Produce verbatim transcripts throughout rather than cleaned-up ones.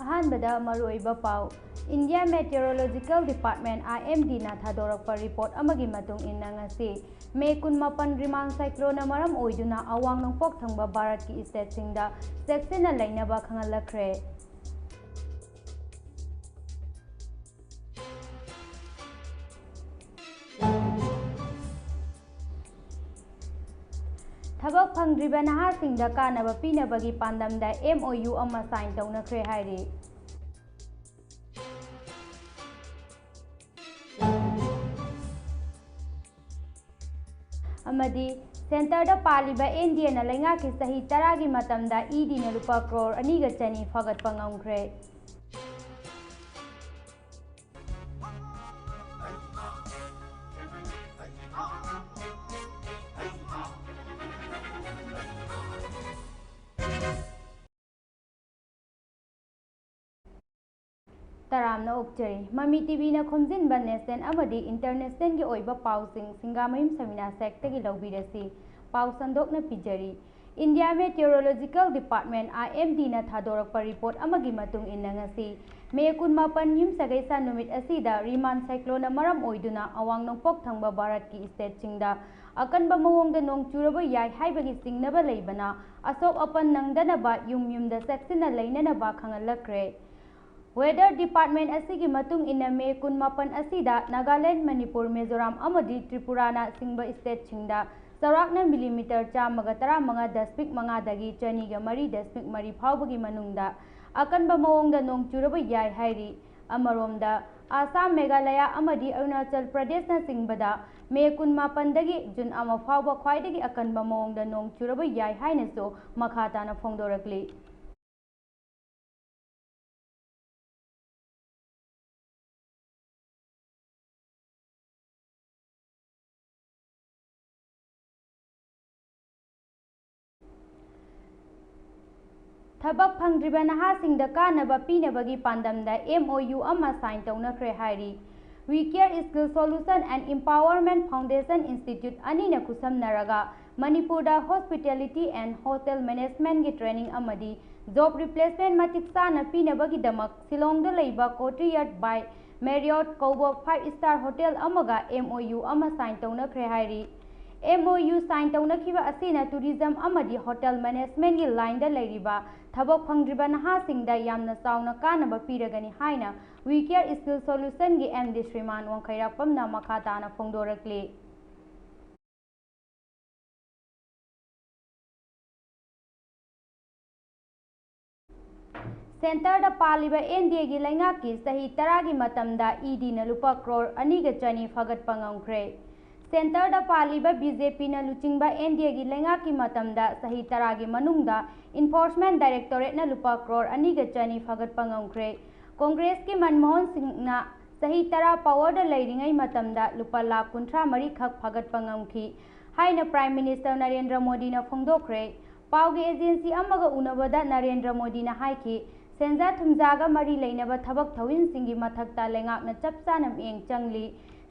ꯑꯍꯥꯟꯕꯗ ꯃꯔꯨꯑꯣꯏꯕ ꯄꯥꯎ꯫ India Meteorological Department, I M D ꯅ ꯊꯥꯗꯣꯔꯛꯄ ꯔꯤꯄꯣꯔꯠ ꯑꯃꯒꯤ ꯃꯇꯨꯡ ꯏꯟꯅ, ꯉꯁꯤ ꯃꯦ ꯀꯨꯟꯃꯥꯄꯟ ꯔꯤꯃꯥꯟ ꯁꯥꯏꯀ꯭ꯂꯣꯟꯅ ꯃꯔꯝ ꯑꯣꯏꯗꯨꯅ ꯑꯋꯥꯡ ꯅꯣꯡꯄꯣꯛ ꯊꯪꯕ ꯚꯥꯔꯠꯀꯤ ꯁ꯭ꯇꯦꯠꯁꯤꯡꯗ ꯆꯦꯛꯁꯤꯟꯅ ꯂꯩꯅꯕ ꯈꯪꯍꯜꯂꯛꯈ꯭ꯔꯦ꯫ ꯊꯕꯛ ꯐꯪꯗ꯭ꯔꯤꯕ ꯅꯍꯥꯁꯤꯡꯗ ꯀꯥꯟꯅꯕ ꯄꯤꯅꯕꯒꯤ ꯄꯥꯟꯗꯝꯗ M O U ꯑꯃ ꯁꯥꯏꯟ ꯇꯧꯅꯈ꯭ꯔꯦ ꯍꯥꯏꯔꯤ꯫ ꯑꯃꯗꯤ ꯁꯦꯟꯇꯔꯗ ꯄꯥꯜꯂꯤꯕ N D A ꯅ ꯂꯩꯉꯥꯛꯀꯤ ꯆꯍꯤ ꯇꯔꯥꯒꯤ ꯃꯇꯝꯗ E D ꯅ ꯂꯨꯄꯥ ꯀ꯭ꯔꯣꯔ ꯑꯅꯤꯒ ꯆꯅꯤ ꯐꯒꯠꯄ ꯉꯝꯈ꯭ꯔꯦ꯫ ꯇꯔꯥꯝꯅ ꯑꯣꯛꯆꯔꯤ꯫ ꯃꯃꯤ T V ꯅ ꯈꯣꯝꯖꯤꯟꯕ national ꯑꯃꯗꯤ international ꯒꯤ ꯑꯣꯏꯕ ꯄꯥꯎꯁꯤꯡ ꯁꯤꯡꯒꯥꯃꯌꯨꯝ ꯁꯃꯤꯅꯥ ꯁꯦꯛꯇꯒꯤ ꯂꯧꯕꯤꯔꯁꯤ꯫ ꯄꯥꯎ ꯁꯟꯗꯣꯛꯅ ꯄꯤꯖꯔꯤ꯫ India Meteorological Department, I M D ꯅ ꯊꯥꯗꯣꯔꯛꯄ ꯔꯤꯄꯣꯔꯠ ꯑꯃꯒꯤ ꯃꯇꯨꯡ ꯏꯟꯅ, ꯉꯁꯤ ꯃꯦ ꯀꯨꯟꯃꯥꯄꯟ ꯌꯨꯝꯁꯀꯩꯁ ꯅꯨꯃꯤꯠ ꯑꯁꯤꯗ ꯔꯤꯃꯥꯟ ꯁꯥꯏꯀ꯭ꯂꯣꯟꯅ ꯃꯔꯝ ꯑꯣꯏꯗꯨꯅ ꯑꯋꯥꯡ ꯅꯣꯡꯄꯣꯛ ꯊꯪꯕ ꯚꯥꯔꯠꯀꯤ ꯁ꯭ꯇꯦꯠꯁꯤꯡꯗ ꯑꯀꯟꯕ ꯃꯑꯣꯡꯗ ꯅꯣꯡ ꯆꯨꯔꯕ ꯌꯥꯏ ꯍꯥꯏꯕꯒꯤ ꯆꯤꯡꯅꯕ ꯂꯩꯕꯅ, ꯑꯁꯣꯛ ꯑꯄꯟ ꯅꯪꯗꯅꯕ ꯌꯨꯝ ꯌꯨꯝꯗ ꯆꯦꯛꯁꯤꯟꯅ ꯂꯩꯅꯅꯕ ꯈꯪꯍꯜꯂꯛꯈ꯭ꯔꯦ꯫ Weather Department ꯑꯁꯤꯒꯤ ꯃꯇꯨꯡ ꯏꯟꯅ, ꯃꯦ ꯀꯨꯟꯃꯥꯄꯟ ꯑꯁꯤꯗ ꯅꯥꯒꯥꯂꯦꯟ, ꯃꯅꯤꯄꯨꯔ, ꯃꯤꯖꯣꯔꯥꯝ ꯑꯃꯗꯤ ꯇ꯭ꯔꯤꯄꯨꯔꯥꯅ ꯆꯤꯡꯕ ꯁ꯭ꯇꯦꯠꯁꯤꯡꯗ ꯆꯥꯎꯔꯥꯛꯅ ꯃꯤꯂꯤꯃꯤꯇꯔ ꯆꯥꯝꯃꯒ ꯇꯔꯥꯃꯉꯥ ꯗꯁꯃꯤꯛ ꯃꯉꯥꯗꯒꯤ ꯆꯅꯤꯒ ꯃꯔꯤ ꯗꯁꯃꯤꯛ ꯃꯔꯤ ꯐꯥꯎꯕꯒꯤ ꯃꯅꯨꯡꯗ ꯑꯀꯟꯕ ꯃꯑꯣꯡꯗ ꯅꯣꯡ ꯆꯨꯔꯕ ꯌꯥꯏ ꯍꯥꯏꯔꯤ꯫ ꯑꯃꯔꯣꯝꯗ, ꯑꯁꯥꯝ, ꯃꯦꯘꯥꯂꯌꯥ ꯑꯃꯗꯤ ꯑꯔꯨꯅꯥꯆꯜ ꯄ꯭ꯔꯗꯦꯁꯅꯆꯤꯡꯕꯗ ꯃꯦ ꯀꯨꯟꯃꯥꯄꯟꯗꯒꯤ ꯖꯨꯟ ꯑꯃ ꯐꯥꯎꯕ ꯈ꯭ꯋꯥꯏꯗꯒꯤ ꯑꯀꯟꯕ ꯃꯑꯣꯡꯗ ꯅꯣꯡ ꯆꯨꯔꯕ ꯌꯥꯏ ꯍꯥꯏꯅꯁꯨ ꯃꯈꯥ ꯇꯥꯅ ꯐꯣꯡꯗꯣꯔꯛꯂꯤ꯫ ꯊꯕꯛ ꯐꯪꯗ꯭ꯔꯤꯕ ꯅꯍꯥꯁꯤꯡꯗ ꯀꯥꯟꯅꯕ ꯄꯤꯅꯕꯒꯤ ꯄꯥꯟꯗꯝꯗ M O U ꯑꯃ ꯁꯥꯏꯟ ꯇꯧꯅꯈ꯭ꯔꯦ ꯍꯥꯏꯔꯤ꯫ We Care Skill Solution and Empowerment Foundation Institute ꯑꯅꯤꯅ ꯈꯨꯠꯁꯝꯅꯔꯒ ꯃꯅꯤꯄꯨꯔꯗ Hospitality and Hotel Management ꯒꯤ training ꯑꯃꯗꯤ Job replacement ꯃꯇꯤꯛ ꯆꯥꯅ ꯄꯤꯅꯕꯒꯤꯗꯃꯛ ꯁꯤꯂꯣꯡꯗ ꯂꯩꯕ Courtyard by Marriott ꯀꯧꯕ five star hotel ꯑꯃꯒ M O U ꯑꯃ sign ꯇꯧꯅꯈ꯭ꯔꯦ ꯍꯥꯏꯔꯤ꯫ M O U sign ꯇꯧꯅꯈꯤꯕ ꯑꯁꯤꯅ tourism ꯑꯃꯗꯤ hotel managementꯀꯤ lineꯗ ꯂꯩꯔꯤꯕ ꯊꯕꯛ ꯐꯪꯗ꯭ꯔꯤꯕ ꯅꯍꯥꯁꯤꯡꯗ ꯌꯥꯝꯅ ꯆꯥꯎꯅ ꯀꯥꯟꯅꯕ ꯄꯤꯔꯒꯅꯤ ꯍꯥꯏꯅ We Care Skill Solutionꯒꯤ M D ꯁ꯭ꯔꯤꯃꯥꯟ ꯋꯥꯡꯈꯩꯔꯥꯛꯄꯝꯅ ꯃꯈꯥ ꯇꯥꯅ ꯐꯣꯡꯗꯣꯔꯛꯂꯤ꯫ Centreꯗ ꯄꯥꯜꯂꯤꯕ N D Aꯒꯤ ꯂꯩꯉꯥꯛꯀꯤ ꯆꯍꯤ ꯇꯔꯥꯒꯤ ꯃꯇꯝꯗ E Dꯅ ꯂꯨꯄꯥ ꯀ꯭ꯔꯣꯔ ꯑꯅꯤꯒ ꯆꯅꯤ ꯐꯥꯒꯠꯄ ꯉꯝꯈ꯭ꯔꯦ꯫ Centreꯗ ꯄꯥꯜꯂꯤꯕ B J Pꯅ ꯂꯨꯆꯤꯡꯕ N D Aꯒꯤ ꯂꯩꯉꯥꯛꯀꯤ ꯃꯇꯝꯗ ꯆꯍꯤ ꯇꯔꯥꯒꯤ ꯃꯅꯨꯡꯗ Enforcement Directorateꯅ ꯂꯨꯄꯥ ꯀ꯭ꯔꯣꯔ ꯑꯅꯤꯒ ꯆꯅꯤ ꯐꯥꯒꯠꯄ ꯉꯝꯈ꯭ꯔꯦ꯫ Congressꯀꯤ ꯃꯟꯃꯣꯍꯟ ꯁꯤꯡꯅ ꯆꯍꯤ ꯇꯔꯥ powerꯗ ꯂꯩꯔꯤꯉꯩ ꯃꯇꯝꯗ ꯂꯨꯄꯥ ꯂꯥꯈ ꯀꯨꯟꯊ꯭ꯔꯥ ꯃꯔꯤ ꯈꯛ ꯐꯥꯒꯠꯄ ꯉꯝꯈꯤ ꯍꯥꯏꯅ Prime Minister ꯅꯔꯦꯟꯗ꯭ꯔ ꯃꯣꯗꯤꯅ ꯐꯣꯡꯗꯣꯛꯈ꯭ꯔꯦ꯫ ꯄꯥꯎꯒꯤ agency ꯑꯃꯒ ꯎꯅꯕꯗ ꯅꯔꯦꯟꯗ꯭ꯔ ꯃꯣꯗꯤꯅ ꯍꯥꯏꯈꯤ, ꯁꯦꯟꯖꯥ ꯊꯨꯝꯖꯥꯒ ꯃꯔꯤ ꯂꯩꯅꯕ ꯊꯕꯛ ꯊꯧꯔꯝꯁꯤꯡꯒꯤ ꯃꯊꯛꯇ ꯂꯩꯉꯥꯛꯅ ꯆꯞ ꯆꯥꯅ ꯃꯤꯠꯌꯦꯡ ꯆꯪꯂꯤ꯫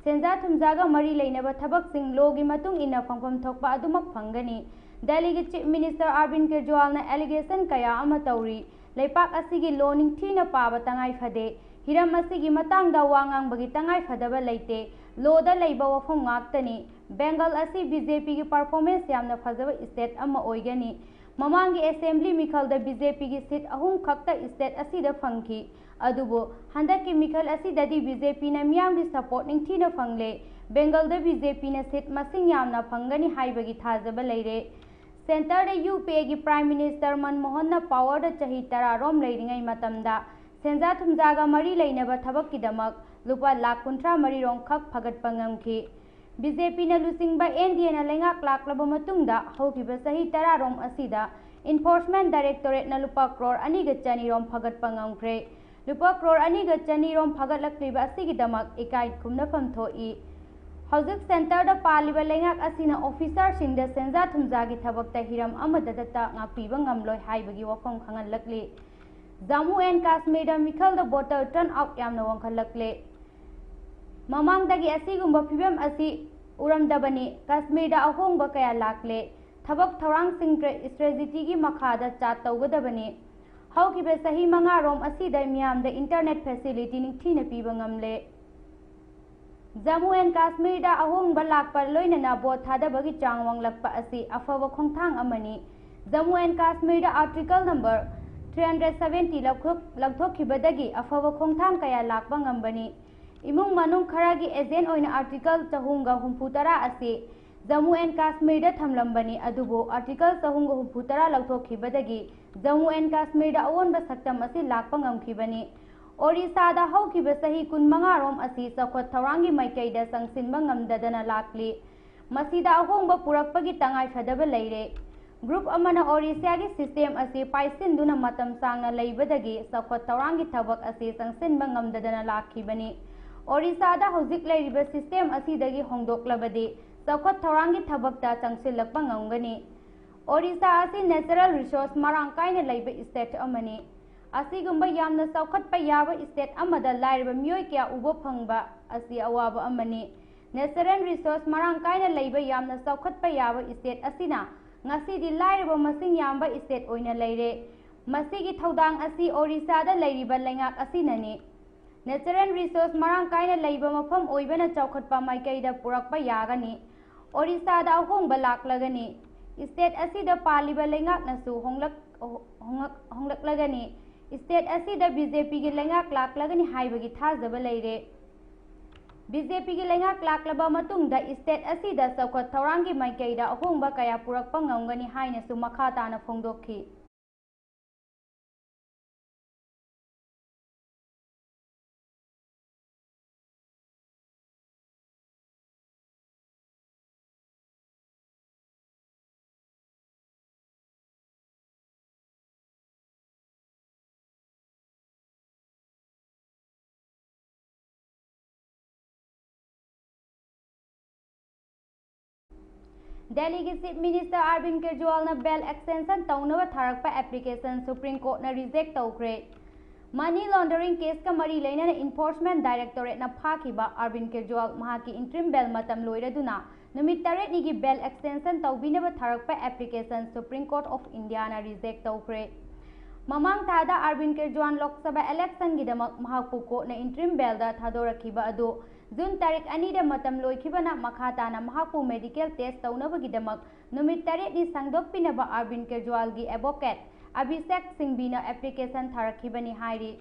ꯁꯦꯟꯖꯥ ꯊꯨꯝꯖꯥꯒ ꯃꯔꯤ ꯂꯩꯅꯕ ꯊꯕꯛꯁꯤꯡ lawꯒꯤ ꯃꯇꯨꯡ ꯏꯟꯅ ꯐꯪꯐꯝ ꯊꯣꯛꯄ ꯑꯗꯨꯃꯛ ꯐꯪꯒꯅꯤ꯫ ꯗꯦꯜꯂꯤꯒꯤ Chief Minister Arvind ꯀꯦꯖ꯭ꯔꯤꯋꯥꯜꯅ allegation ꯀꯌꯥ ꯑꯃ ꯇꯧꯔꯤ꯫ ꯂꯩꯄꯥꯛ ꯑꯁꯤꯒꯤ law ꯅꯤꯡꯊꯤꯅ ꯄꯥꯕ ꯇꯉꯥꯏ ꯐꯗꯦ꯫ ꯍꯤꯔꯝ ꯑꯁꯤꯒꯤ ꯃꯇꯥꯡꯗ ꯋꯥ ꯉꯥꯡꯕꯒꯤ ꯇꯉꯥꯏ ꯐꯗꯕ ꯂꯩꯇꯦ꯫ Lawꯗ ꯂꯩꯕ ꯋꯥꯐꯝ ꯉꯥꯛꯇꯅꯤ꯫ Bengal ꯑꯁꯤ B J Pꯒꯤ performance ꯌꯥꯝꯅ ꯐꯖꯕ state ꯑꯃ ꯑꯣꯏꯒꯅꯤ꯫ ꯃꯃꯥꯡꯒꯤ assembly ꯃꯤꯈꯜꯗ B J Pꯒꯤ seat ꯑꯍꯨꯝ ꯈꯛꯇ state ꯑꯁꯤꯗ ꯐꯪꯈꯤ꯫ ꯑꯗꯨꯕꯨ ꯍꯟꯗꯛꯀꯤ ꯃꯤꯈꯜ ꯑꯁꯤꯗꯗꯤ B J Pꯅ ꯃꯤꯌꯥꯝꯒꯤ support ꯅꯤꯡꯊꯤꯅ ꯐꯪꯂꯦ꯫ Bengalꯗ B J Pꯅ seat ꯃꯁꯤꯡ ꯌꯥꯝꯅ ꯐꯪꯒꯅꯤ ꯍꯥꯏꯕꯒꯤ ꯊꯥꯖꯕ ꯂꯩꯔꯦ꯫ Centreꯗ U P Aꯒꯤ Prime Minister ꯃꯟꯃꯣꯍꯟꯅ powerꯗ ꯆꯍꯤ ꯇꯔꯥ ꯔꯣꯝ ꯂꯩꯔꯤꯉꯩ ꯃꯇꯝꯗ ꯁꯦꯟꯖꯥ ꯊꯨꯝꯖꯥꯒ ꯃꯔꯤ ꯂꯩꯅꯕ ꯊꯕꯛꯀꯤꯗꯃꯛ ꯂꯨꯄꯥ ꯂꯥꯈ ꯀꯨꯟꯊ꯭ꯔꯥ ꯃꯔꯤ ꯔꯣꯝ ꯈꯛ ꯐꯒꯠꯄ ꯉꯝꯈꯤ꯫ B J Pꯅ ꯂꯨꯆꯤꯡꯕ N D Aꯅ ꯂꯩꯉꯥꯛ ꯂꯥꯛꯂꯕ ꯃꯇꯨꯡꯗ ꯍꯧꯈꯤꯕ ꯆꯍꯤ ꯇꯔꯥ ꯔꯣꯝ ꯑꯁꯤꯗ Enforcement Directorateꯅ ꯂꯨꯄꯥ ꯀ꯭ꯔꯣꯔ ꯑꯅꯤꯒ ꯆꯅꯤ ꯔꯣꯝ ꯐꯒꯠꯄ ꯉꯝꯈ꯭ꯔꯦ꯫ ꯂꯨꯄꯥ ꯀ꯭ꯔꯣꯔ ꯑꯅꯤꯒ ꯆꯅꯤ ꯔꯣꯝ ꯐꯒꯠꯂꯛꯂꯤꯕ ꯑꯁꯤꯒꯤꯗꯃꯛ ꯏꯀꯥꯏ ꯈꯨꯝꯅꯐꯝ ꯊꯣꯛꯏ꯫ ꯍꯧꯖꯤꯛ Centreꯗ ꯄꯥꯜꯂꯤꯕ ꯂꯩꯉꯥꯛ ꯑꯁꯤꯅ officerꯁꯤꯡꯗ ꯁꯦꯟꯖꯥ ꯊꯨꯝꯖꯥꯒꯤ ꯊꯕꯛꯇ ꯍꯤꯔꯝ ꯑꯃꯗꯇ ꯉꯥꯛꯄꯤꯕ ꯉꯝꯂꯣꯏ ꯍꯥꯏꯕꯒꯤ ꯋꯥꯐꯝ ꯈꯪꯍꯜꯂꯛꯂꯤ꯫ Jammu and Kashmirꯗ ꯃꯤꯈꯜꯗ voter turnout ꯌꯥꯝꯅ ꯋꯥꯡꯈꯠꯂꯛꯂꯦ꯫ ꯃꯃꯥꯡꯗꯒꯤ ꯑꯁꯤꯒꯨꯝꯕ ꯐꯤꯕꯝ ꯑꯁꯤ ꯎꯔꯝꯗꯕꯅꯤ꯫ ꯀꯥꯁꯃꯤꯔꯗ ꯑꯍꯣꯡꯕ ꯀꯌꯥ ꯂꯥꯛꯂꯦ꯫ ꯊꯕꯛ ꯊꯧꯔꯥꯡꯁꯤꯡ ꯇ꯭ꯔꯦ-, strategy ꯒꯤ ꯃꯈꯥꯗ ꯆꯥꯠ ꯇꯧꯒꯗꯕꯅꯤ꯫ ꯍꯧꯈꯤꯕ ꯆꯍꯤ ꯃꯉꯥꯔꯣꯝ ꯑꯁꯤꯗ ꯃꯤꯌꯥꯝꯗ internet facility ꯅꯤꯡꯊꯤꯅ ꯄꯤꯕ ꯉꯝꯂꯦ꯫ ꯖꯝꯃꯨ ꯑꯦꯟ ꯀꯥꯁꯃꯤꯔꯗ ꯑꯍꯣꯡꯕ ꯂꯥꯛꯄ ꯂꯣꯏꯅꯅ ꯚꯣꯠ ꯊꯥꯗꯕꯒꯤ ꯆꯥꯡ ꯋꯥꯡꯂꯛꯄ ꯑꯁꯤ ꯑꯐꯕ ꯈꯣꯡꯊꯥꯡ ꯑꯃꯅꯤ꯫ ꯖꯝꯃꯨ ꯑꯦꯟ ꯀꯥꯁꯃꯤꯔꯗ Article number three hundred seventy ꯂꯧꯊꯣꯛ-, ꯂꯧꯊꯣꯛꯈꯤꯕꯗꯒꯤ ꯑꯐꯕ ꯈꯣꯡꯊꯥꯡ ꯀꯌꯥ ꯂꯥꯛꯄ ꯉꯝꯕꯅꯤ꯫ ꯏꯃꯨꯡ ꯃꯅꯨꯡ ꯈꯔꯒꯤ agent ꯑꯣꯏꯅ Article ꯆꯍꯨꯝꯒ ꯍꯨꯝꯐꯨ ꯇꯔꯥ ꯑꯁꯤ ꯖꯝꯃꯨ ꯑꯦꯟ ꯀꯥꯁꯃꯤꯔꯗ ꯊꯝꯂꯝꯕꯅꯤ, ꯑꯗꯨꯕꯨ Article ꯆꯍꯨꯝꯒ ꯍꯨꯝꯐꯨ ꯇꯔꯥ ꯂꯧꯊꯣꯛꯈꯤꯕꯗꯒꯤ ꯖꯝꯃꯨ ꯑꯦꯟ ꯀꯥꯁꯃꯤꯔꯗ ꯑꯑꯣꯟꯕ ꯁꯛꯇꯝ ꯑꯁꯤ ꯂꯥꯛꯄ ꯉꯝꯈꯤꯕꯅꯤ꯫ ꯑꯣꯔꯤꯁꯥꯗ ꯍꯧꯈꯤꯕ ꯆꯍꯤ ꯀꯨꯟꯃꯉꯥꯔꯣꯝ ꯑꯁꯤ ꯆꯥꯎꯈꯠ ꯊꯧꯔꯥꯡꯒꯤ ꯃꯥꯏꯀꯩꯗ ꯆꯪꯁꯤꯟꯕ ꯉꯝꯗꯗꯅ ꯂꯥꯛꯂꯤ꯫ ꯃꯁꯤꯗ ꯑꯍꯣꯡꯕ ꯄꯨꯔꯛꯄꯒꯤ ꯇꯉꯥꯏꯐꯗꯕ ꯂꯩꯔꯦ꯫ Group ꯑꯃꯅ ꯑꯣꯔꯤꯁꯥꯒꯤ system ꯑꯁꯤ ꯄꯥꯏꯁꯤꯟꯗꯨꯅ ꯃꯇꯝ ꯁꯥꯡꯅ ꯂꯩꯕꯗꯒꯤ ꯆꯥꯎꯈꯠ ꯊꯧꯔꯥꯡꯒꯤ ꯊꯕꯛ ꯑꯁꯤ ꯆꯪꯁꯤꯟꯕ ꯉꯝꯗꯗꯅ ꯂꯥꯛꯈꯤꯕꯅꯤ꯫ ꯑꯣꯔꯤꯁꯥꯗ ꯍꯧꯖꯤꯛ ꯂꯩꯔꯤꯕ system ꯑꯁꯤꯗꯒꯤ ꯍꯣꯡꯗꯣꯛꯂꯕꯗꯤ ꯆꯥꯎꯈꯠ ꯊꯧꯔꯥꯡꯒꯤ ꯊꯕꯛꯇ ꯆꯪꯁꯤꯜꯂꯛꯄ ꯉꯝꯒꯅꯤ꯫ ꯑꯣꯔꯤꯁꯥ ꯑꯁꯤ natural resource ꯃꯔꯥꯡ ꯀꯥꯏꯅ ꯂꯩꯕ state ꯑꯃꯅꯤ꯫ ꯑꯁꯤꯒꯨꯝꯕ ꯌꯥꯝꯅ ꯆꯥꯎꯈꯠꯄ ꯌꯥꯕ state ꯑꯃꯗ ꯂꯥꯏꯔꯕ ꯃꯤꯑꯣꯏ ꯀꯌꯥ ꯎꯕ ꯐꯪꯕ ꯑꯁꯤ ꯑꯋꯥꯕ ꯑꯃꯅꯤ꯫ Natural resource ꯃꯔꯥꯡ ꯀꯥꯏꯅ ꯂꯩꯕ ꯌꯥꯝꯅ ꯆꯥꯎꯈꯠꯄ ꯌꯥꯕ state ꯑꯁꯤꯅ ꯉꯁꯤꯗꯤ ꯂꯥꯏꯔꯕ ꯃꯁꯤꯡ ꯌꯥꯝꯕ state ꯑꯣꯏꯅ ꯂꯩꯔꯦ꯫ ꯃꯁꯤꯒꯤ ꯊꯧꯗꯥꯡ ꯑꯁꯤ ꯑꯣꯔꯤꯁꯥꯗ ꯂꯩꯔꯤꯕ ꯂꯩꯉꯥꯛ ꯑꯁꯤꯅꯅꯤ꯫ Natural resource ꯃꯔꯥꯡ ꯀꯥꯏꯅ ꯂꯩꯕ ꯃꯐꯝ ꯑꯣꯏꯕꯅ ꯆꯥꯎꯈꯠꯄ ꯃꯥꯏꯀꯩꯗ ꯄꯨꯔꯛꯄ ꯌꯥꯒꯅꯤ꯫ ꯑꯣꯔꯤꯁꯥꯗ ꯑꯍꯣꯡꯕ ꯂꯥꯛꯂꯒꯅꯤ꯫ State ꯑꯁꯤꯗ ꯄꯥꯜꯂꯤꯕ ꯂꯩꯉꯥꯛꯅꯁꯨ ꯍꯣꯡꯂꯛ-, ꯍꯣꯡꯂꯛ-, ꯍꯣꯡꯂꯛꯂꯒꯅꯤ꯫ State ꯑꯁꯤꯗ BJPꯒꯤ ꯂꯩꯉꯥꯛ ꯂꯥꯛꯂꯒꯅꯤ ꯍꯥꯏꯕꯒꯤ ꯊꯥꯖꯕ ꯂꯩꯔꯦ꯫ BJPꯒꯤ ꯂꯩꯉꯥꯛ ꯂꯥꯛꯂꯕ ꯃꯇꯨꯡꯗ state ꯑꯁꯤꯗ ꯆꯥꯎꯈꯠ ꯊꯧꯔꯥꯡꯒꯤ ꯃꯥꯏꯀꯩꯗ ꯑꯍꯣꯡꯕ ꯀꯌꯥ ꯄꯨꯔꯛꯄ ꯉꯝꯒꯅꯤ ꯍꯥꯏꯅꯁꯨ ꯃꯈꯥ ꯇꯥꯅ ꯐꯣꯡꯗꯣꯛꯈꯤ꯫ ꯗꯦꯜꯂꯤꯒꯤ Chief Minister ꯑꯔꯕꯤꯟ ꯀꯦꯖ꯭ꯔꯤꯋꯥꯜꯅ bail extension ꯇꯧꯅꯕ ꯊꯥꯔꯛꯄ application Supreme Courtꯅ reject ꯇꯧꯈ꯭ꯔꯦ꯫ Money laundering caseꯀ ꯃꯔꯤ ꯂꯩꯅꯅ Enforcement Directorateꯅ ꯐꯥꯈꯤꯕ ꯑꯔꯕꯤꯟ ꯀꯦꯖ꯭ꯔꯤꯋꯥꯜ ꯃꯍꯥꯛꯀꯤ interim bail ꯃꯇꯝ ꯂꯣꯏꯔꯗꯨꯅ ꯅꯨꯃꯤꯠ ꯇꯔꯦꯠꯅꯤꯒꯤ bail extension ꯇꯧꯕꯤꯅꯕ ꯊꯥꯔꯛꯄ application Supreme Court of Indiaꯅ reject ꯇꯧꯈ꯭ꯔꯦ꯫ ꯃꯃꯥꯡ ꯊꯥꯗ ꯑꯔꯕꯤꯟ ꯀꯦꯖ꯭ꯋꯥꯜ ꯂꯣꯛ ꯁꯚꯥ ꯏꯂꯦꯛꯁꯟꯒꯤꯗꯃꯛ ꯃꯍꯥꯛꯄꯨ ꯀꯣꯔꯠꯅ ꯏꯟꯇ꯭ꯔꯤꯝ ꯕꯦꯜꯗ ꯊꯥꯗꯣꯔꯛꯈꯤꯕ ꯑꯗꯨ ꯖꯨꯟ ꯇꯥꯔꯤꯛ ꯑꯅꯤꯗ ꯃꯇꯝ ꯂꯣꯏꯈꯤꯕꯅ ꯃꯈꯥ ꯇꯥꯅ ꯃꯍꯥꯛꯄꯨ ꯃꯦꯗꯤꯀꯦꯜ ꯇꯦꯁ ꯇꯧꯅꯕꯒꯤꯗꯃꯛ ꯅꯨꯃꯤꯠ ꯇꯔꯦꯠꯅꯤ ꯁꯥꯡꯗꯣꯛꯄꯤꯅꯕ ꯑꯔꯕꯤꯟ ꯀꯦꯖ꯭ꯋꯥꯜꯒꯤ ꯑꯦꯗꯚꯣꯀꯦꯠ ꯑꯚꯤꯁꯦꯛ ꯁꯤꯡꯕꯤꯅ ꯑꯦꯄ꯭ꯂꯤꯀꯦꯁꯟ ꯊꯥꯔꯛꯈꯤꯕꯅꯤ ꯍꯥꯏꯔꯤ꯫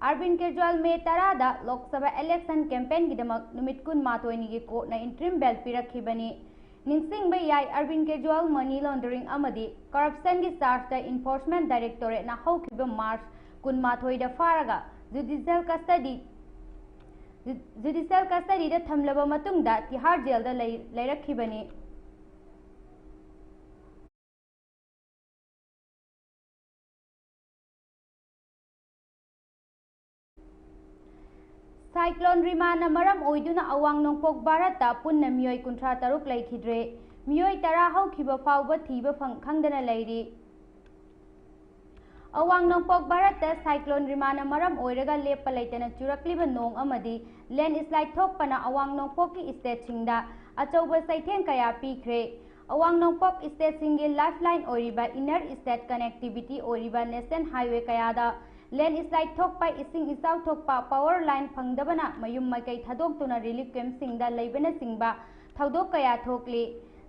ꯑꯔꯕꯤꯟ ꯀꯦꯖ꯭ꯋꯥꯜ ꯃꯦ ꯇꯔꯥꯗ ꯂꯣꯛ ꯁꯚꯥ ꯏꯂꯦꯛꯁꯟ ꯀꯦꯝꯄꯦꯟꯒꯤꯗꯃꯛ ꯅꯨꯃꯤꯠ ꯀꯨꯟꯃꯥꯊꯣꯏꯅꯤꯒꯤ ꯀꯣꯔꯠꯅ ꯏꯟꯇ꯭ꯔꯤꯝ ꯕꯦꯜ ꯄꯤꯔꯛꯈꯤꯕꯅꯤ꯫ ꯅꯤꯡꯁꯤꯡꯕ ꯌꯥꯏ, ꯑꯔꯕꯤꯟ ꯀꯦꯖ꯭ꯋꯥꯜ ꯃꯅꯤ ꯂꯣꯟꯗꯔꯤꯡ ꯑꯃꯗꯤ ꯀꯔꯞꯁꯟꯒꯤ ꯆꯥꯔꯖꯇ ꯏꯟꯐꯣꯔꯁꯃꯦꯟ ꯗꯥꯏꯔꯦꯛꯇꯣꯔꯦꯠꯅ ꯍꯧꯈꯤꯕ ꯃꯥꯔꯆ ꯀꯨꯟꯃꯥꯊꯣꯏꯗ ꯐꯥꯔꯒ ꯖꯨꯗꯤꯁꯤꯌꯦꯜ ꯀꯁꯇꯗꯤ, ꯖꯨꯗꯤꯁꯤꯌꯦꯜ ꯀꯁꯇꯗꯤꯗ ꯊꯝꯂꯕ ꯃꯇꯨꯡꯗ ꯇꯤꯍꯥꯔ ꯖꯦꯜꯗ ꯂꯩ-, ꯂꯩꯔꯛꯈꯤꯕꯅꯤ꯫ ꯁꯥꯏꯀ꯭ꯂꯣꯟ ꯔꯤꯃꯥꯅ ꯃꯔꯝ ꯑꯣꯏꯗꯨꯅ ꯑꯋꯥꯡ ꯅꯣꯡꯄꯣꯛ ꯚꯥꯔꯠꯇ ꯄꯨꯟꯅ ꯃꯤꯑꯣꯏ ꯀꯨꯟꯊ꯭ꯔꯥ ꯇꯔꯨꯛ ꯂꯩꯈꯤꯗ꯭ꯔꯦ꯫ ꯃꯤꯑꯣꯏ ꯇꯔꯥ ꯍꯧꯈꯤꯕ ꯐꯥꯎꯕ ꯊꯤꯕ ꯐꯪ-, ꯈꯪꯗꯅ ꯂꯩꯔꯤ꯫ ꯑꯋꯥꯡ ꯅꯣꯡꯄꯣꯛ ꯚꯥꯔꯠꯇ ꯁꯥꯏꯀ꯭ꯂꯣꯟ ꯔꯤꯃꯥꯅ ꯃꯔꯝ ꯑꯣꯏꯔꯒ ꯂꯦꯞꯄ ꯂꯩꯇꯅ ꯆꯨꯔꯛꯂꯤꯕ ꯅꯣꯡ ꯑꯃꯗꯤ ꯂꯦꯟꯁ꯭ꯂꯥꯏꯗ ꯊꯣꯛꯄꯅ ꯑꯋꯥꯡ ꯅꯣꯡꯄꯣꯛꯀꯤ ꯁ꯭ꯇꯦꯠꯁꯤꯡꯗ ꯑꯆꯧꯕ ꯆꯩꯊꯦꯡ ꯀꯌꯥ ꯄꯤꯈ꯭ꯔꯦ꯫ ꯑꯋꯥꯡ ꯅꯣꯡꯄꯣꯛ ꯁ꯭ꯇꯦꯠꯁꯤꯡꯒꯤ ꯂꯥꯏꯐꯂꯥꯏꯟ ꯑꯣꯏꯔꯤꯕ ꯏꯟꯅꯔ ꯁ꯭ꯇꯦꯠ ꯀꯅꯦꯛꯇꯤꯚꯤꯇꯤ ꯑꯣꯏꯔꯤꯕ ꯅꯦꯁꯅꯦꯜ ꯍꯥꯏꯋꯦ ꯀꯌꯥꯗ ꯂꯦꯟꯁ꯭ꯂꯥꯏꯗ ꯊꯣꯛꯄ, ꯏꯁꯤꯡ ꯏꯆꯥꯎ ꯊꯣꯛꯄ, ꯄꯥꯋꯔ ꯂꯥꯏꯟ ꯐꯪꯗꯕꯅ ꯃꯌꯨꯝ ꯃꯀꯩ ꯊꯥꯗꯣꯛꯇꯨꯅ ꯔꯤꯂꯤꯐ ꯀꯦꯝꯞꯁꯤꯡꯗ ꯂꯩꯕꯅꯆꯤꯡꯕ ꯊꯧꯗꯣꯛ ꯀꯌꯥ ꯊꯣꯛꯂꯤ꯫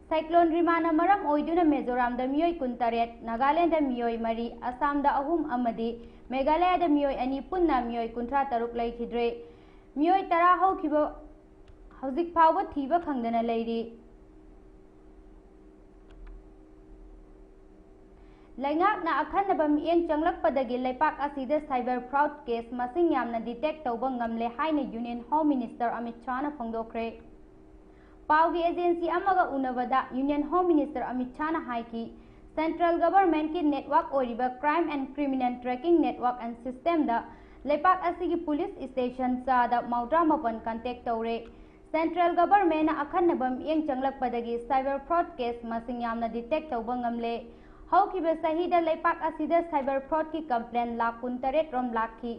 ꯁꯥꯏꯀ꯭ꯂꯣꯟ ꯔꯤꯃꯥꯅ ꯃꯔꯝ ꯑꯣꯏꯗꯨꯅ ꯃꯤꯖꯣꯔꯥꯝꯗ ꯃꯤꯑꯣꯏ ꯀꯨꯟꯇꯔꯦꯠ, ꯅꯥꯒꯥꯂꯦꯟꯗ ꯃꯤꯑꯣꯏ ꯃꯔꯤ, ꯑꯁꯥꯝꯗ ꯑꯍꯨꯝ ꯑꯃꯗꯤ ꯃꯦꯘꯥꯂꯌꯥꯗ ꯃꯤꯑꯣꯏ ꯑꯅꯤ, ꯄꯨꯟꯅ ꯃꯤꯑꯣꯏ ꯀꯨꯟꯊ꯭ꯔꯥ ꯇꯔꯨꯛ ꯂꯩꯈꯤꯗ꯭ꯔꯦ꯫ ꯃꯤꯑꯣꯏ ꯇꯔꯥ ꯍꯧꯈꯤꯕ ꯍꯧꯖꯤꯛ ꯐꯥꯎꯕ ꯊꯤꯕ ꯈꯪꯗꯅ ꯂꯩꯔꯤ꯫ ꯂꯩꯉꯥꯛꯅ ꯑꯈꯟꯅꯕ ꯃꯤꯠꯌꯦꯡ ꯆꯪꯂꯛꯄꯗꯒꯤ ꯂꯩꯄꯥꯛ ꯑꯁꯤꯗ cyber fraud case ꯃꯁꯤꯡ ꯌꯥꯝꯅ detect ꯇꯧꯕ ꯉꯝꯂꯦ ꯍꯥꯏꯅ Union Home Minister ꯑꯃꯤꯠ ꯁꯥꯍꯅ ꯐꯣꯡꯗꯣꯛꯈ꯭ꯔꯦ꯫ ꯄꯥꯎꯒꯤ agency ꯑꯃꯒ ꯎꯅꯕꯗ Union Home Minister ꯑꯃꯤꯠ ꯁꯥꯍꯅ ꯍꯥꯏꯈꯤ, central government ꯀꯤ network ꯑꯣꯏꯔꯤꯕ Crime and Criminal Tracking Network and System ꯗ ꯂꯩꯄꯥꯛ ꯑꯁꯤꯒꯤ police station ꯆꯥꯗ ꯃꯧꯗ꯭ꯔꯥ ꯃꯥꯄꯟ contact ꯇꯧꯔꯦ꯫ Central government ꯅ ꯑꯈꯟꯅꯕ ꯃꯤꯠꯌꯦꯡ ꯆꯪꯂꯛꯄꯗꯒꯤ cyber fraud case ꯃꯁꯤꯡ ꯌꯥꯝꯅ detect ꯇꯧꯕ ꯉꯝꯂꯦ꯫ ꯍꯧꯈꯤꯕ ꯆꯍꯤꯗ ꯂꯩꯄꯥꯛ ꯑꯁꯤꯗ cyber fraud ꯀꯤ complaint ꯂꯥꯈ ꯀꯨꯟꯇꯔꯦꯠ ꯔꯣꯝ ꯂꯥꯛꯈꯤ꯫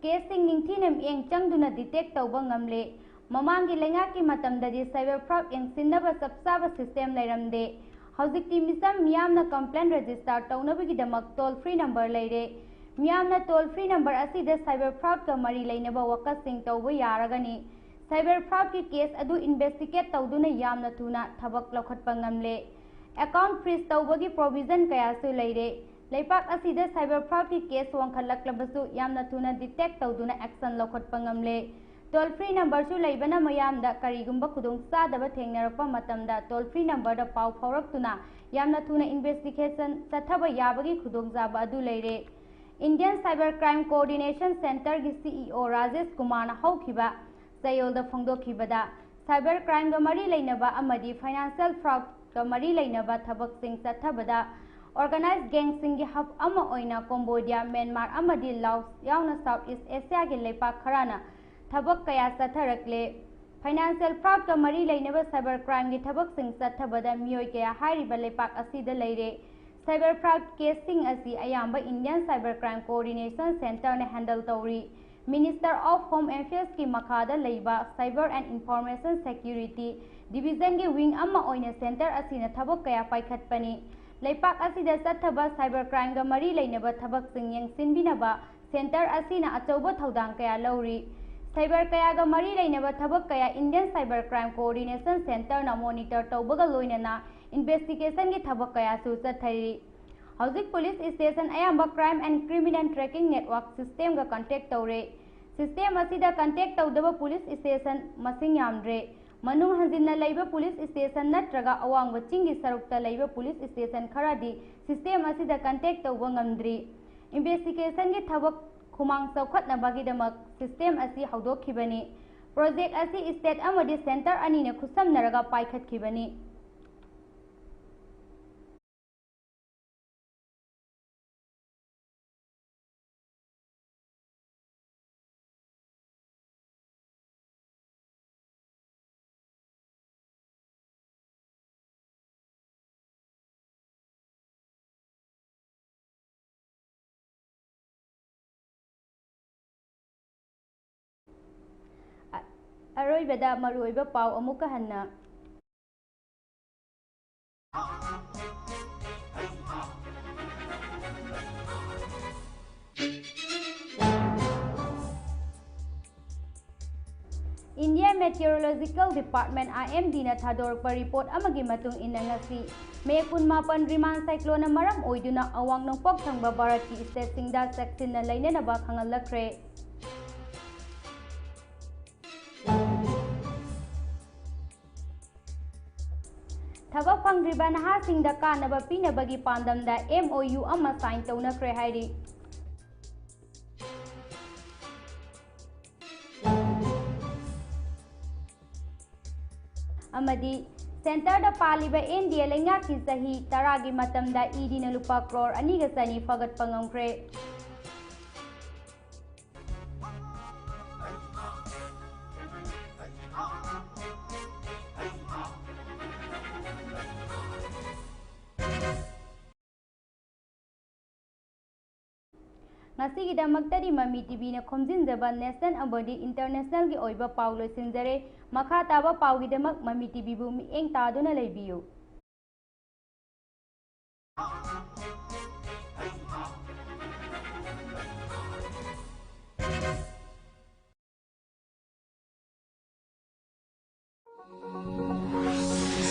Case ꯁꯤꯡ ꯅꯤꯡꯊꯤꯅ ꯃꯤꯠꯌꯦꯡ ꯆꯪꯗꯨꯅ detect ꯇꯧꯕ ꯉꯝꯂꯦ꯫ ꯃꯃꯥꯡꯒꯤ ꯂꯩꯉꯥꯛꯀꯤ ꯃꯇꯝꯗꯗꯤ cyber fraud ꯌꯦꯡꯁꯤꯟꯅꯕ ꯆꯞ ꯆꯥꯕ system ꯂꯩꯔꯝꯗꯦ꯫ ꯍꯧꯖꯤꯛꯇꯤ ꯃꯤꯆꯝ ꯃꯤꯌꯥꯝꯅ complaint register ꯇꯧꯅꯕꯒꯤꯗꯃꯛ toll free number ꯂꯩꯔꯦ꯫ ꯃꯤꯌꯥꯝꯅ toll free number ꯑꯁꯤꯗ cyber fraudꯀ ꯃꯔꯤ ꯂꯩꯅꯕ ꯋꯥꯀꯠꯁꯤꯡ ꯇꯧꯕ ꯌꯥꯔꯒꯅꯤ꯫ Cyber fraudꯀꯤ case ꯑꯗꯨ investigate ꯇꯧꯗꯨꯅ ꯌꯥꯝꯅ ꯊꯨꯅ ꯊꯕꯛ ꯂꯧꯈꯠꯄ ꯉꯝꯂꯦ꯫ Account freeze ꯇꯧꯕꯒꯤ provision ꯀꯌꯥꯁꯨ ꯂꯩꯔꯦ꯫ ꯂꯩꯄꯥꯛ ꯑꯁꯤꯗ cyber fraudꯀꯤ case ꯋꯥꯡꯈꯠꯂꯛꯂꯕꯁꯨ ꯌꯥꯝꯅ ꯊꯨꯅ detect ꯇꯧꯗꯨꯅ action ꯂꯧꯈꯠꯄ ꯉꯝꯂꯦ꯫ Toll free numberꯁꯨ ꯂꯩꯕꯅ ꯃꯤꯌꯥꯝꯗ ꯀꯔꯤꯒꯨꯝꯕ ꯈꯨꯗꯣꯡꯆꯥꯗꯕ ꯊꯦꯡꯅꯔꯛꯄ ꯃꯇꯝꯗ toll free numberꯗ ꯄꯥꯎ ꯐꯥꯎꯔꯛꯇꯨꯅ ꯌꯥꯝꯅ ꯊꯨꯅ investigation ꯆꯠꯊꯕ ꯌꯥꯕꯒꯤ ꯈꯨꯗꯣꯡꯆꯥꯕ ꯑꯗꯨ ꯂꯩꯔꯦ꯫ Indian Cyber Crime Coordination Centreꯒꯤ CEO Rajesh ꯀꯨꯃꯥꯔꯅ ꯍꯧꯈꯤꯕ ꯆꯌꯣꯜꯗ ꯐꯣꯡꯗꯣꯛꯈꯤꯕꯗ, cyber crimeꯒ ꯃꯔꯤ ꯂꯩꯅꯕ ꯑꯃꯗꯤ financial fraudꯀ ꯃꯔꯤ ꯂꯩꯅꯕ ꯊꯕꯛꯁꯤꯡ ꯆꯠꯊꯕꯗ organized gangꯁꯤꯡꯒꯤ hub ꯑꯃ ꯑꯣꯏꯅ ꯀꯣꯝꯕꯣꯗꯤꯌꯥ, ꯃ꯭ꯌꯥꯟꯃꯥꯔ ꯑꯃꯗꯤ ꯂꯥꯑꯣꯁ ꯌꯥꯎꯅ South East Asiaꯒꯤ ꯂꯩꯄꯥꯛ ꯈꯔꯅ ꯊꯕꯛ ꯀꯌꯥ ꯆꯠꯊꯔꯛꯂꯦ꯫ Financial fraudꯀ ꯃꯔꯤ ꯂꯩꯅꯕ cyber crimeꯒꯤ ꯊꯕꯛꯁꯤꯡ ꯆꯠꯊꯕꯗ ꯃꯤꯑꯣꯏ ꯀꯌꯥ ꯍꯥꯏꯔꯤꯕ ꯂꯩꯄꯥꯛ ꯑꯁꯤꯗ ꯂꯩꯔꯦ꯫ Cyber fraud caseꯁꯤꯡ ꯑꯁꯤ ꯑꯌꯥꯝꯕ Indian Cyber Crime Coordination Centreꯅ handle ꯇꯧꯔꯤ꯫ Minister of Home Affairsꯀꯤ ꯃꯈꯥꯗ ꯂꯩꯕ Cyber and Information Security Divisionꯒꯤ wing ꯑꯃ ꯑꯣꯏꯅ centre ꯑꯁꯤꯅ ꯊꯕꯛ ꯀꯌꯥ ꯄꯥꯏꯈꯠꯄꯅꯤ꯫ ꯂꯩꯄꯥꯛ ꯑꯁꯤꯗ ꯆꯠꯊꯕ cyber crimeꯒ ꯃꯔꯤ ꯂꯩꯅꯕ ꯊꯕꯛꯁꯤꯡ ꯌꯦꯡꯁꯤꯟꯕꯤꯅꯕ centre ꯑꯁꯤꯅ ꯑꯆꯧꯕ ꯊꯧꯗꯥꯡ ꯀꯌꯥ ꯂꯧꯔꯤ꯫ Cyber ꯀꯌꯥꯒ ꯃꯔꯤ ꯂꯩꯅꯕ ꯊꯕꯛ ꯀꯌꯥ Indian Cyber Crime Coordination Centreꯅ monitor ꯇꯧꯕꯒ ꯂꯣꯏꯅꯅ investigationꯒꯤ ꯊꯕꯛ ꯀꯌꯥꯁꯨ ꯆꯠꯊꯔꯤ꯫ ꯍꯧꯖꯤꯛ police station ꯑꯌꯥꯝꯕ Crime and Criminal Tracking Network systemꯒ contact ꯇꯧꯔꯦ꯫ System ꯑꯁꯤꯗ contact ꯇꯧꯗꯕ police station ꯃꯁꯤꯡ ꯌꯥꯝꯗ꯭ꯔꯦ꯫ ꯃꯅꯨꯡ ꯍꯟꯖꯤꯟꯅ ꯂꯩꯕ police station ꯅꯠꯇ꯭ꯔꯒ ꯑꯋꯥꯡꯕ ꯆꯤꯡꯒꯤ ꯁꯔꯨꯛꯇ ꯂꯩꯕ police station ꯈꯔꯗꯤ system ꯑꯁꯤꯗ contact ꯇꯧꯕ ꯉꯝꯗ꯭ꯔꯤ꯫ Investigationꯒꯤ ꯊꯕꯛ ꯈꯨꯃꯥꯡ ꯆꯥꯎꯈꯠꯅꯕꯒꯤꯗꯃꯛ system ꯑꯁꯤ ꯍꯧꯗꯣꯛꯈꯤꯕꯅꯤ꯫ Project ꯑꯁꯤ state ꯑꯃꯗꯤ centre ꯑꯅꯤꯅ ꯈꯨꯠꯁꯝꯅꯔꯒ ꯄꯥꯏꯈꯠꯈꯤꯕꯅꯤ꯫ ꯑ-, ꯑꯔꯣꯏꯕꯗ ꯃꯔꯨꯑꯣꯏꯕ ꯄꯥꯎ ꯑꯃꯨꯛꯀ ꯍꯟꯅ꯫ Meteorological Department, I M D ꯅ ꯊꯥꯗꯣꯔꯛꯄ report ꯑꯃꯒꯤ ꯃꯇꯨꯡ ꯏꯟꯅ, ꯉꯁꯤ May ꯀꯨꯟꯃꯥꯄꯟ Reman cyclone ꯅ ꯃꯔꯝ ꯑꯣꯏꯗꯨꯅ ꯑꯋꯥꯡ ꯅꯣꯡꯄꯣꯛ ꯊꯪꯕ ꯚꯥꯔꯠꯀꯤ state ꯁꯤꯡꯗ ꯆꯦꯛꯁꯤꯟꯅ ꯂꯩꯅꯅꯕ ꯈꯪꯍꯜꯂꯛꯈ꯭ꯔꯦ꯫ ꯊꯕꯛ ꯐꯪꯗ꯭ꯔꯤꯕ ꯅꯍꯥꯁꯤꯡꯗ ꯀꯥꯟꯅꯕ ꯄꯤꯅꯕꯒꯤ ꯄꯥꯟꯗꯝꯗ M O U ꯑꯃ sign ꯇꯧꯅꯈ꯭ꯔꯦ ꯍꯥꯏꯔꯤ꯫ ꯑꯃꯗꯤ centre ꯗ ꯄꯥꯜꯂꯤꯕ N D A ꯂꯩꯉꯥꯛꯀꯤ ꯆꯍꯤ ꯇꯔꯥꯒꯤ ꯃꯇꯝꯗ E D ꯅ ꯂꯨꯄꯥ ꯀ꯭ꯔꯣꯔ ꯑꯅꯤꯒ ꯆꯅꯤ ꯐꯒꯠꯄ ꯉꯝꯈ꯭ꯔꯦ꯫ ꯉꯁꯤꯒꯤꯗꯃꯛꯇꯗꯤ ꯃꯃꯤ ꯇꯤꯚꯤꯅ ꯈꯣꯝꯖꯤꯟꯖꯕ national ꯑꯃꯗꯤ international ꯒꯤ ꯑꯣꯏꯕ ꯄꯥꯎ ꯂꯣꯏꯁꯤꯟꯖꯔꯦ꯫ ꯃꯈꯥ ꯇꯥꯕ ꯄꯥꯎꯒꯤꯗꯃꯛ ꯃꯃꯤ ꯇꯤꯚꯤꯕꯨ ꯃꯤꯠꯌꯦꯡ ꯇꯥꯗꯨꯅ ꯂꯩꯕꯤꯌꯨ꯫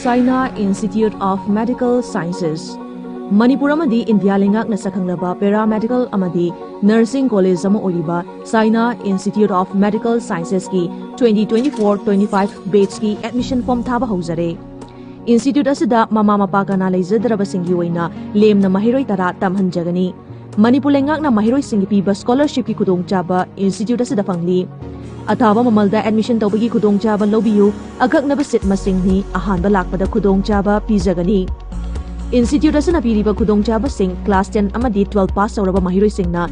Saina Institute of Medical Sciences꯫ Manipur ꯑꯃꯗꯤ ꯏꯟꯗꯤꯌꯥ ꯂꯩꯉꯥꯛꯅ ꯁꯛꯈꯪꯂꯕ paramedical ꯑꯃꯗꯤ nursing college ꯑꯃ ꯑꯣꯏꯔꯤꯕ Saina Institute of Medical Sciences ꯀꯤ twenty twenty-four twenty-five batch ꯀꯤ admission form ꯊꯥꯕ ꯍꯧꯖꯔꯦ꯫ Institute ꯑꯁꯤꯗ ꯃꯃꯥ ꯃꯄꯥ ꯀꯅꯥ ꯂꯩꯖꯗ꯭ꯔꯕꯁꯤꯡꯒꯤ ꯑꯣꯏꯅ ꯂꯦꯝꯅ ꯃꯍꯩꯔꯣꯏ ꯇꯔꯥ ꯇꯝꯍꯟꯖꯒꯅꯤ꯫ ꯃꯅꯤꯄꯨꯔ ꯂꯩꯉꯥꯛꯅ ꯃꯍꯩꯔꯣꯏꯁꯤꯡꯒꯤ ꯄꯤꯕ scholarship ꯀꯤ ꯈꯨꯗꯣꯡꯆꯥꯕ institute ꯑꯁꯤꯗ ꯐꯪꯂꯤ꯫ ꯑꯊꯥꯕ ꯃꯃꯜꯗ admission ꯇꯧꯕꯒꯤ ꯈꯨꯗꯣꯡꯆꯥꯕ ꯂꯧꯕꯤꯌꯨ꯫ ꯑꯀꯛꯅꯕ seat ꯃꯁꯤꯡꯅꯤ꯫ ꯑꯍꯥꯟꯕ ꯂꯥꯛꯄꯗ ꯈꯨꯗꯣꯡꯆꯥꯕ ꯄꯤꯖꯒꯅꯤ꯫ Institute ꯑꯁꯤꯅ ꯄꯤꯔꯤꯕ ꯈꯨꯗꯣꯡꯆꯥꯕꯁꯤꯡ: class ten ꯑꯃꯗꯤ twelve pass ꯇꯧꯔꯕ ꯃꯍꯩꯔꯣꯏꯁꯤꯡꯅ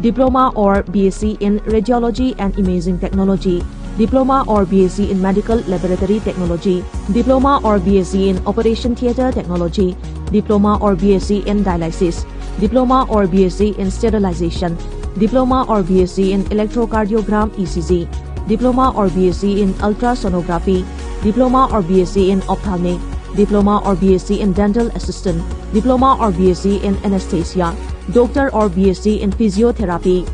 Diploma or B S c in Radiology and Imaging Technology, Diploma or B S c in Medical Laboratory Technology, Diploma or B S c in Operation Theatre Technology, Diploma or B S c in Dialysis, Diploma or B S c in Sterilization, Diploma or B S c in Electrocardiogram, E C G, Diploma or B S c in Ultrasonography, Diploma or B S c in Ophthalmic, Diploma or B S c in Dental Assistant, Diploma or B S c in Anesthesia, Doctor or B S c in Physiotherapy,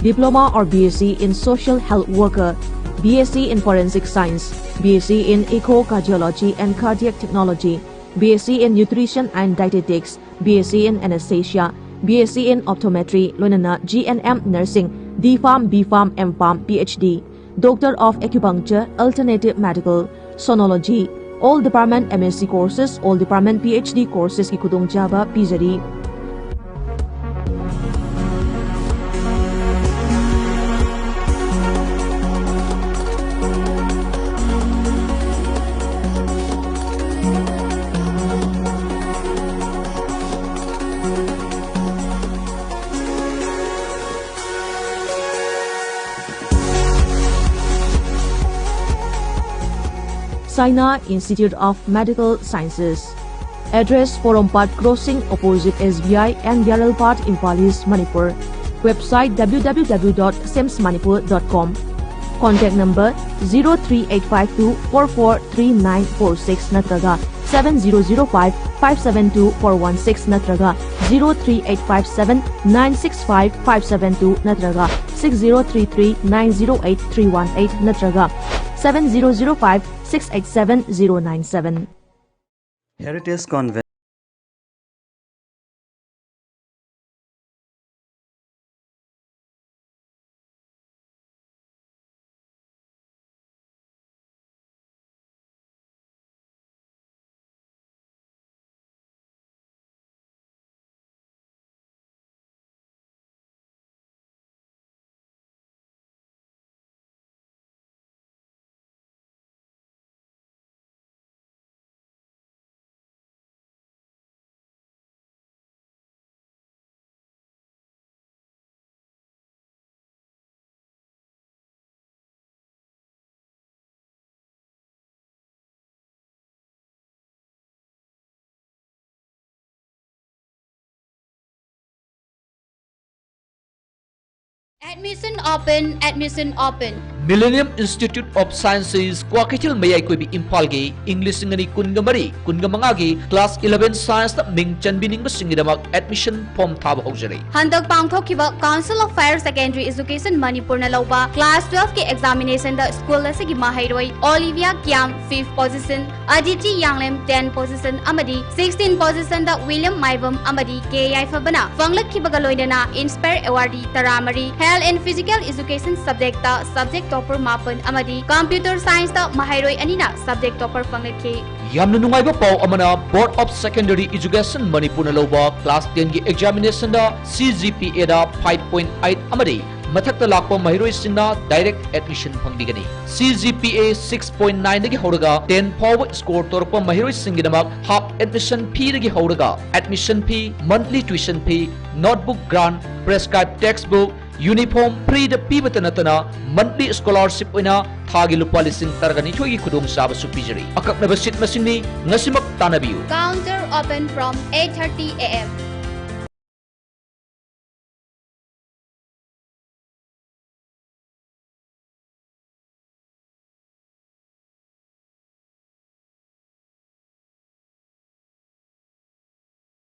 Diploma or B S c in Social Health Worker, B S c in Forensic Science, B S c in Echo Cardiology and Cardiac Technology, B S c in Nutrition and Dietetics, B S c in Anesthesia, B S c in Optometry, ꯂꯣꯏꯅꯅ G N M Nursing, D Pharm, B Pharm, M Pharm, P H D, Doctor of Acupuncture, Alternative Medical, Sonology, all department M S c courses, all department P H D courses ꯀꯤ ꯈꯨꯗꯣꯡꯆꯥꯕ ꯄꯤꯖꯔꯤ꯫ Saina Institute of Medical Sciences. Address: Porompat Crossing, opposite S B I and Yaralpat, Imphal East, Manipur. Website: W W W dot sims manipur dot com. Contact number: zero three eight five two four four three nine four six ꯅꯠꯇ꯭ꯔꯒ seven zero zero five five seven two four one six ꯅꯠꯇ꯭ꯔꯒ zero three eight five seven nine six five five seven two ꯅꯠꯇ꯭ꯔꯒ six zero three three nine zero eight three one eight ꯅꯠꯇ꯭ꯔꯒ seven zero zero five six eight seven zero nine seven. Heritage Convent. Admission open, admission open. Millennium Institute of Sciences, Kwakeithel ꯃꯌꯥꯏ ꯀꯣꯏꯕꯤ, ꯏꯝꯐꯥꯜꯒꯤ ꯏꯪ ꯂꯤꯁꯤꯡ ꯑꯅꯤ ꯀꯨꯟꯒ ꯃꯔꯤ ꯀꯨꯟꯒ ꯃꯉꯥꯒꯤ class eleven science ꯇ ꯃꯤꯡ ꯆꯟꯕꯤꯅꯤꯡꯕꯁꯤꯡꯒꯤꯗꯃꯛ admission form ꯊꯥꯕ ꯍꯧꯖꯔꯤ꯫ ꯍꯟꯗꯛ ꯄꯥꯡꯊꯣꯛꯈꯤꯕ Council of Higher Secondary Education ꯃꯅꯤꯄꯨꯔꯅ ꯂꯧꯕ class twelve ꯀꯤ examination ꯗ school ꯑꯁꯤꯒꯤ ꯃꯍꯩꯔꯣꯏ Olivia Kiam fifth position, Aditi Yanglem tenth position ꯑꯃꯗꯤ sixteenth position ꯗ William ꯃꯥꯏꯕꯝ ꯑꯃꯗꯤ ꯀꯦ ꯌꯥꯏꯐꯕꯅ ꯐꯪꯂꯛꯈꯤꯕꯒ ꯂꯣꯏꯅꯅ Inspire Awardee ꯇꯔꯥꯃꯔꯤ, Health and Physical Education subject ꯇ subject topper ꯃꯥꯄꯟ ꯑꯃꯗꯤ Computer Science ꯇ ꯃꯍꯩꯔꯣꯏ ꯑꯅꯤꯅ subject topper ꯐꯪꯂꯛꯈꯤ꯫ ꯌꯥꯝꯅ ꯅꯨꯡꯉꯥꯏꯕ ꯄꯥꯎ ꯑꯃꯅ, Board of Secondary Education ꯃꯅꯤꯄꯨꯔꯅ ꯂꯧꯕ class ten ꯒꯤ examination the C G P A the five point eight ꯑꯃꯗꯤ ꯃꯊꯛꯇ ꯂꯥꯛꯄ ꯃꯍꯩꯔꯣꯏꯁꯤꯡꯅ direct admission ꯐꯪꯕꯤꯒꯅꯤ꯫ C G P A six point nine ꯗꯒꯤ ꯍꯧꯔꯒ ten ꯐꯥꯎꯕ score ꯇꯧꯔꯛꯄ ꯃꯍꯩꯔꯣꯏꯁꯤꯡꯒꯤꯗꯃꯛ half admission fee ꯗꯒꯤ ꯍꯧꯔꯒ admission fee, monthly tuition fee, notebook grant, prescribed textbook, uniform free ꯗ ꯄꯤꯕꯇ ꯅꯠꯇꯅ monthly scholarship ꯑꯣꯏꯅ ꯊꯥꯒꯤ ꯂꯨꯄꯥ ꯂꯤꯁꯤꯡ ꯇꯔꯥꯅꯤꯊꯣꯏꯒꯤ ꯈꯨꯗꯣꯡꯆꯥꯕꯁꯨ ꯄꯤꯖꯔꯤ꯫ ꯑꯀꯛꯅꯕ seat ꯃꯁꯤꯡꯅꯤ, ꯉꯁꯤꯃꯛ ꯇꯥꯟꯅꯕꯤꯌꯨ꯫ Counter open from eight thirty A M.